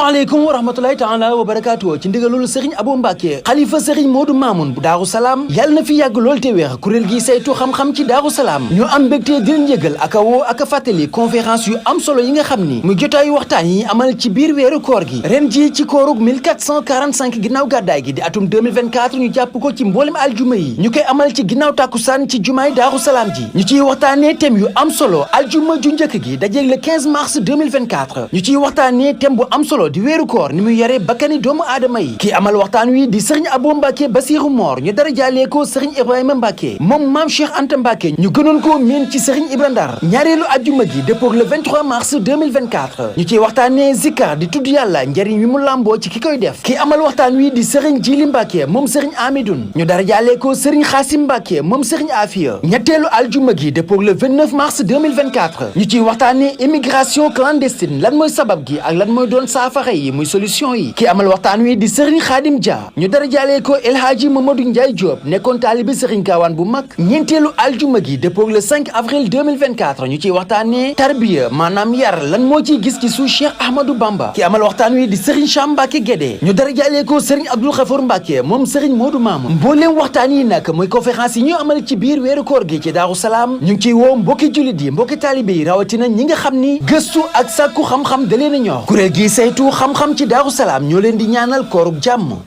asalaamaaleykum wa rahmatulahi taala wa barakaatu ci ndigalul Serigne Abou Mbacké xalifa Serigne Modou Mamoun bu Daaru Salaam yàlla na fi yàgg lool te wéex kuréel gi saytu xam-xam ci Daaru Salaam ñu am mbégte di leen yëgal ak a woo ak a fàttali conférence yu am solo yi nga xam ni mu jotaayu waxtaan yi amal ci biir weeru koor gi ren ji ci koorug 1445 ginnaaw gàddaay gi di atum 2024 ñu jàpp ko ci mboolem aljuma yi ñu koy amal ci ginnaaw tàkkusaan ci jumaay Daaru Salaam ji ñu ciy waxtaanee thème yu am solo aljuma ju njëkk gi dajeeg le 15 mars 2024 ñu ciy waxtaanee thème bu am solo di weeru koor ni muy yare bakkani doomu aadama yi kii amal waxtaan wi di Serigne Abou Mbacké Bassirou Mor ñu dara jaalee ko Serigne Ibrahima Mbacké moom maam Cheikh Anta Mbacké ñu gënoon ko miin ci Serigne Ibra Ndar ñaareelu ajjuma gi dëppoog le 23 mars 2024 ñu ciy waxtaanee zikkar di tudd yàlla njariñ wi mu làmboo ci ki koy def kii amal waxtaan wi di Serigne Djili Mbacké moom Serigne Amidoun ñu dara jaalee ko Serigne Khassim Mbacké moom Serigne Afia ñetteelu aljuma gi dëppoog le 29 mars 2024 ñu ciy waxtaanee immigration clandestine lan mooy sabab gi ak lan mooy doon saafara yi muy solution yi ki amal waxtaan wi di Serigne Khadim Dia ñu dara jaalee ko El Hadji Mamadou Ndiaye Diop nekkoon taalibi Serigne Gawane bu mag ñeenteelu aljuma gi dëppoog le 5 avril 2024 ñu ciy waxtaanee tarbiya maanaam yar lan moo ciy gis ci su Cheikh Ahmadou Bamba ki amal waxtaan wi di Serigne Cham Mbacké Guédé ñu dara jaalee ko Serigne Abdoul Khafour Mbacké moom Serigne Modou Mamoun mbooleem waxtaan yi nag mooy conférence yi ñu amal ci biir weeru koor gi ci Daaru Salaam ñu ngi ciy woo mbokki jullit yi mbokki taalibe yi rawatina ñi nga xam ni gëstu ak sàkku xam-xam da leen a ñor kuréel gi saytu xam-xam ci Daaru Salaam ñoo leen di ñaanal koorug jàmm